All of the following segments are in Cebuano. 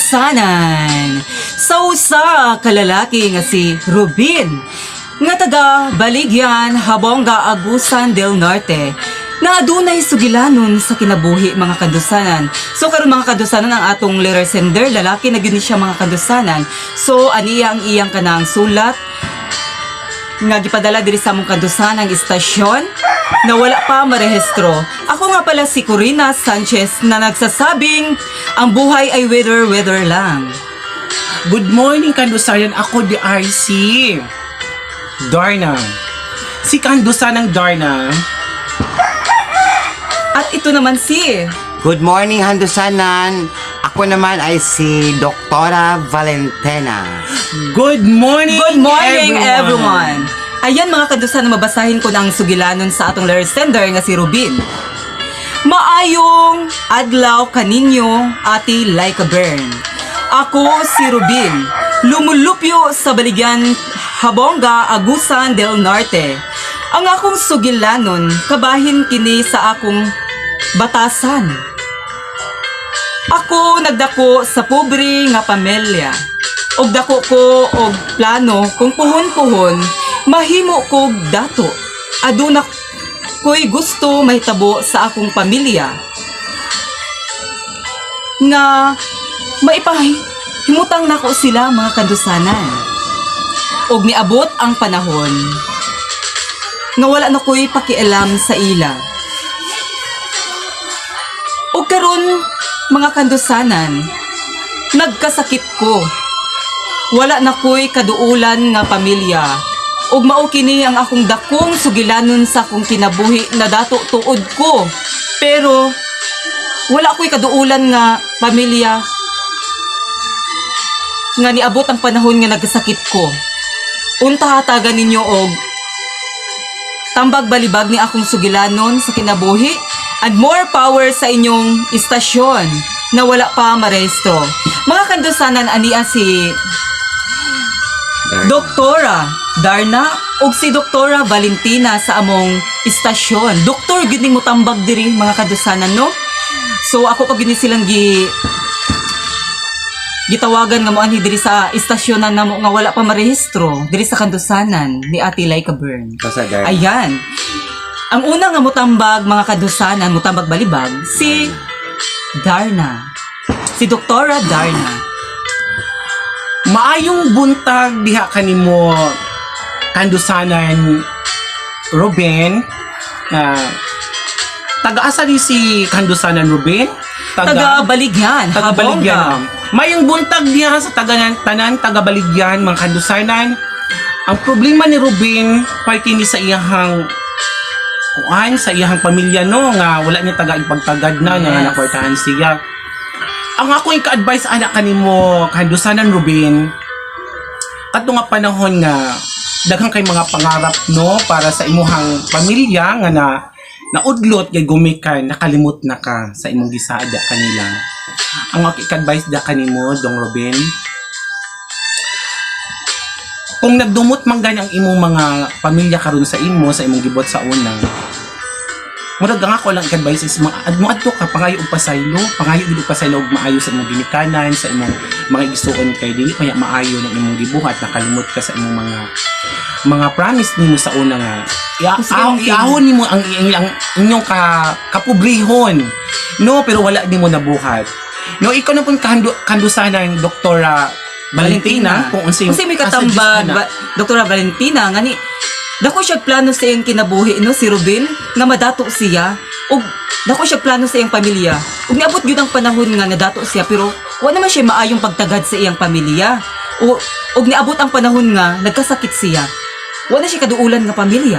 Kandusanan sa usa ka lalaki nga si Rubin nga taga Baligyan, Habonga, Agusan del Norte na adunay sugilanon sa kinabuhi, mga kandusanan. So karon, mga kandusanan, ang atong letter sender, lalaki na gyud ni siya, mga kandusanan. So aniya ang iyang kanang sulat nga gipadala diri sa among kandusanang istasyon na wala pa marehistro. Ako nga pala si Corina Sanchez na nagsasabing ang buhay ay weather weather lang. Good morning, Kandusanan. Ako diay si Darna. Si Kandusanang Darna. At ito naman si Good morning, Handusanan. Ako naman ay si Doktora Valentina. Good morning, Good morning, everyone. Ayan, mga kandusanan, mabasahin ko na ang sugilanon sa atong letter sender nga si Rubin. Maayong adlaw kaninyo, Ate Laika Bern. Ako si Rubin, lumulupyo sa Baligyan, Habonga, Agusan del Norte. Ang akong sugilanon, kabahin kini sa akong batasan. Ako nagdako sa pobre nga pamilya. Og dako ko og plano kung puhon-puhon mahimo kog dato. Aduna ko'y gusto mahitabo sa akong pamilya nga maipahimutang nako sila, mga kandusanan. Og niabot ang panahon nga wala na ko'y pakialam sa ila. Og karon, mga kandusanan, nagkasakit ko. Wala na ko'y kaduulan nga pamilya. Ug mao kini ang akong dakong sugilanon sa akong kinabuhi na dato tuod ko. Pero wala ko'y kaduulan nga pamilya nga niabot ang panahon nga nagkasakit ko. Unta hatagan ninyo og tambag balibag ni akong sugilanon sa kinabuhi and more power sa inyong istasyon na wala pa marehistro. Mga kandusanan, ania si Doktora Darna ug si Doktora Valentina sa among istasyon. Doktor gyud ning motambag diri, mga kandusanan, no? So ako pa gyud ni silang gitawagan nga moanhi diri sa istasyonan namo nga wala pa marehistro diri sa kandusanan ni Ate Laika Bern. Basta Darna. Ayan. Ang una nga mutambag, mga kadusanan, mutambag balibag, si Darna. Si Doktora Darna. Maayong buntag diha kanimo, Kandusanan Ruben. Taga-asa ni si Kandusanan Ruben? Taga Baligyan, Taga Baligyan. Habonga. Mayong buntag diha sa taga tanan taga Baligyan, mga kandusanan. Ang problema ni Ruben parte ni sa iyahang kuan, sa iyahang pamilya, no, nga wala niya taga ipagtagad na nga nakwartahan siya. Ang ako yung ka-advise ana kanimo, Kandusanan Ruben, kadto nga panahon nga daghan kay mga pangarap, no, para sa imuhang pamilya nga na naudlot kay gumikan, nakalimot na ka sa imong gisaad kanila. Ang ako i-advise da kanimo, Dong Ruben, kung nagdumot man gani ang imong mga pamilya karon sa imo, sa imong gibuhat sa una, murag ang ako lang i-advise is mo adto ka, pangayo og pasaylo, pangayo gid og pasaylo og maayo sa imong ginikanan, sa imong mga igsuon, kay dili pa maayo ng imong gibuhat, nakalimot ka sa imong mga promise nimo sa una nga iahon nimo ang inyong kapobrehon, no, pero wala nimo nabuhat, no. Ikaw na pun, kandusanan Doktora Valentina, kung unsay Unsay may katambag ba, Doktora Valentina, ngani dako siya plano sa iyang kinabuhi, no, si Ruben nga madato siya ug dako siya plano sa iyang pamilya ug niabot gyud ang panahon nga nadato siya, pero wa naman siya maayong pagtagad sa iyang pamilya o ug niabot ang panahon nga nagkasakit siya, wa na siya kaduulan nga pamilya.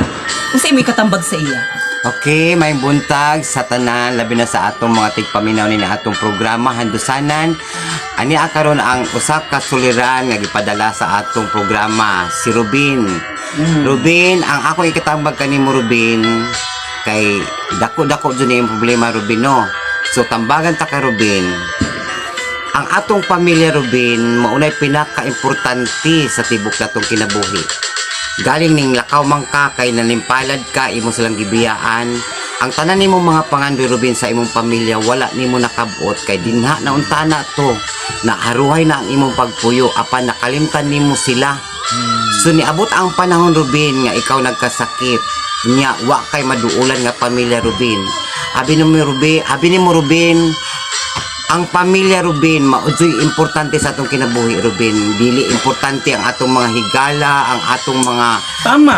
Unsay may katambag sa iya? Okay, may buntag sa tanan, labi na sa atong mga tigpaminaw ni atong programa Handusanan. Ani karon ang usa ka suliran nga gipadala sa atong programa, si Rubin. Rubin, ang ako ikatambag kanimo, Rubin, kay dako-dako jud ni problema, Rubin, no. So tambagan ta ka, Rubin. Ang atong pamilya, Rubin, maunay pinaka-importante sa tibok natong kinabuhi. Galing ning lakaw man ka kay nanimpalad ka, imo silang gibiyaan. Ang tanan nimo mga pangandoy, Ruben, sa imong pamilya wala nimo nakabot kay dinha na untana to naaruhay na ang imong pagpuyo apan nakalimtan nimo sila. So niabot ang panahon, Ruben, nga ikaw nagkasakit nya wa kay maduulan nga pamilya, Ruben. Abi nimo, Ruben, abi nimo, Ruben, ang pamilya, Ruben, maudyoy importante sa atong kinabuhi, Ruben. Dili importante ang atong mga higala, ang atong mga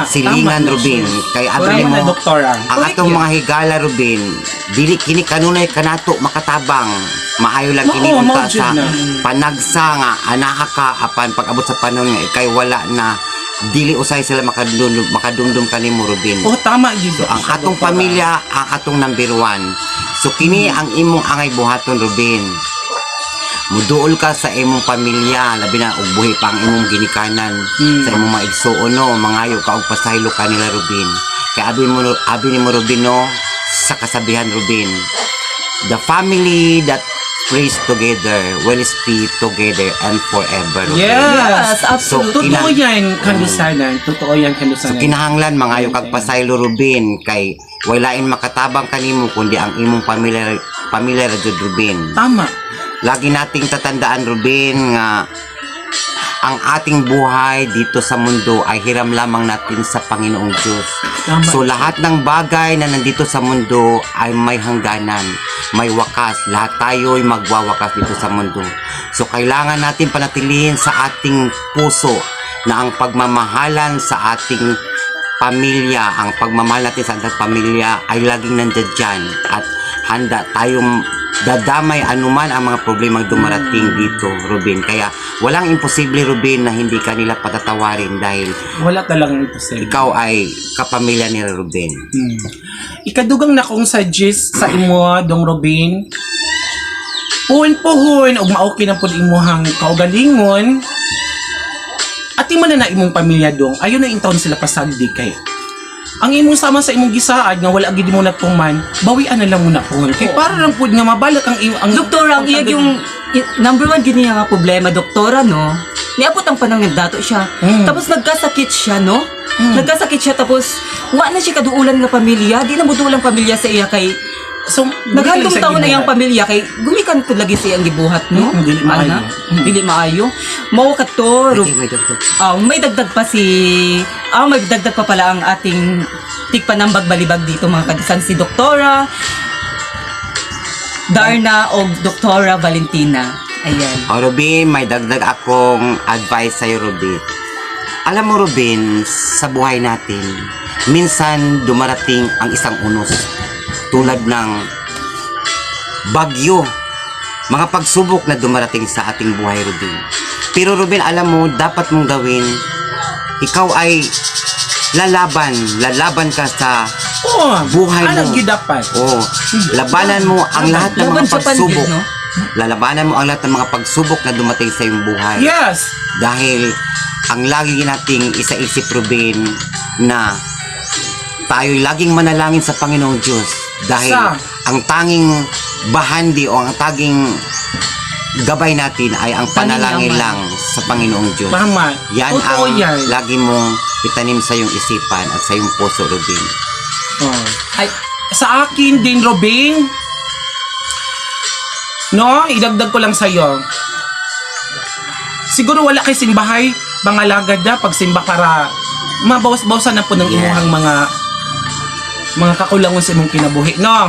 silingan, Tama na Ruben. siya. Kay abi Tama nimo na, doktora. ang Correct atong yun. mga higala, Ruben, dili kini kanunay kanato makatabang. Maayo lang kini Oo, unta mao jud sa na. panagsa nga anaa ka apan pag abot sa panahon nga ikay wala na, dili usay sila makadumdum kanimo, Ruben. Oh, tama gyud. So, ang atong pamilya ang atong number one. So kini ang imong angay buhaton, Ruben. Muduol ka sa imong pamilya, labi na og buhi pa ang imong ginikanan, sa imong mga igsuon, no, mangayo ka og pasaylo kanila, Ruben. Kay abi nimo, Ruben, no, sa kasabihan, Ruben. The family that prays together will stay together and forever, Ruben. Yes. Yes, absolutely. Totoo yan, kandusanan. Totoo yan, So kandusanan. kinahanglan mangayo kag pasaylo, Ruben, kay walain makatabang kanimo kundi ang imong pamilya, pamilya ra jud, Ruben. Tama. Lagi nating tatandaan, Ruben, nga ang ating buhay dito sa mundo ay hiram lamang natin sa Panginoong Diyos. Tama. So lahat ng bagay na nandito sa mundo ay may hangganan, may wakas. Lahat tayo'y magwawakas dito sa mundo. So kailangan natin panatilihin sa ating puso na ang pagmamahalan sa ating pamilya, ang pagmamahal natin sa ating pamilya ay laging nandiyan dyan at handa tayong dadamay anuman ang mga problemang dumarating dito, Ruben. Kaya walang imposible, Ruben, na hindi kanila patatawarin dahil Wala talagang imposible. ikaw ay kapamilya ni Ruben. Ikadugang na kong suggest sa imo, Dong Robin. Puhon-puhon, ug maoki na pud imuhang kaugalingon. Ati man na na imong pamilya, dong, ayo na intawon sila pasagdi kay ang imong sama sa imong gisaad nga wala gid mo natuman, bawian na lang mo na puhon. Kay para lang pud nga mabalak ang ang Doktora, ang iyag yung number one gini nga problema, doktora, no? Niabot ang panahon nga dato siya. Tapos nagkasakit siya, no? Nagkasakit siya tapos wa na siya kaduulan nga pamilya, di na moduulan pamilya sa iya kay So, naghandong taon na iyang pamilya kay gumikan pud lagi sa iyang gibuhat, no? Dili maayo. Ana, dili maayo. Mao kadto. Okay, may doktor. May dagdag pa pala ang ating tigpanambag balibag dito, mga kadisan, si Doktora Darna o Doktora Valentina. Ayan. O Ruben, may dagdag akong advice sa'yo, Ruben. Alam mo, Ruben, sa buhay natin, minsan dumarating ang isang unos tulad ng bagyo, mga pagsubok na dumarating sa ating buhay, Ruben. Pero Ruben, alam mo, dapat mong gawin, ikaw ay lalaban, lalaban ka sa Oo, buhay mo. Anong gyud dapat? Oh, labanan mo ang lahat ng Laban mga Japan pagsubok. din, no? Lalabanan mo ang lahat ng mga pagsubok na dumating sa iyong buhay. Dahil ang lagi nating isaisip, Ruben, na tayo'y laging manalangin sa Panginoong Diyos dahil ang tanging bahandi o ang tanging gabay natin ay ang panalangin Tanging lang sa Panginoong Diyos. Tama. Yan Totoo ang yan. lagi mong itanim sa iyong isipan at sa iyong puso, Ruben. Oo. Ay, Sa akin din, Robin, no, idagdag ko lang sa'yo. Siguro wala kay simbahay, mga lagad na pagsimba para mabawas-bawasan na po ng imuhang mga kakulangon sa imong kinabuhi, no?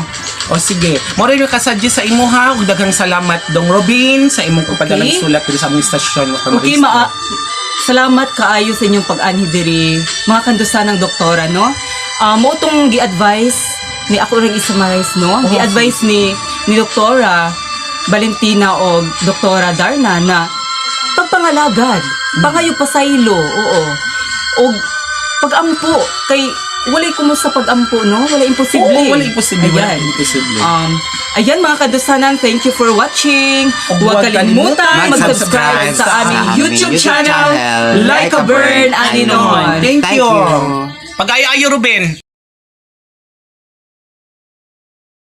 O sige, mo rin yung kasuggest sa imuha ug daghang salamat, Dong Robin, sa imong pagpadalang sulat diri sa among istasyon. Okay, salamat kaayo sa inyong pag-anhi diri, mga kandusan ng doktora, no? Mo tong gi-advise ni ako rin i-summarize, no? Gi-advise ni Doktora Valentina o Doktora Darna na pagpangalagad, pangayo pasaylo, oo. Og pagampo kay walay kumo sa pagampo, no? Wala imposible. Oo, wala imposible, wala Ayan. imposible. Ayan mga kadusanan, thank you for watching. Huwag Huwag kalimutan kalimutan mag-subscribe sa aming YouTube channel, Like a Bird Aninoon. Thank Thank you. you. Pag-ayo-ayo, Ruben.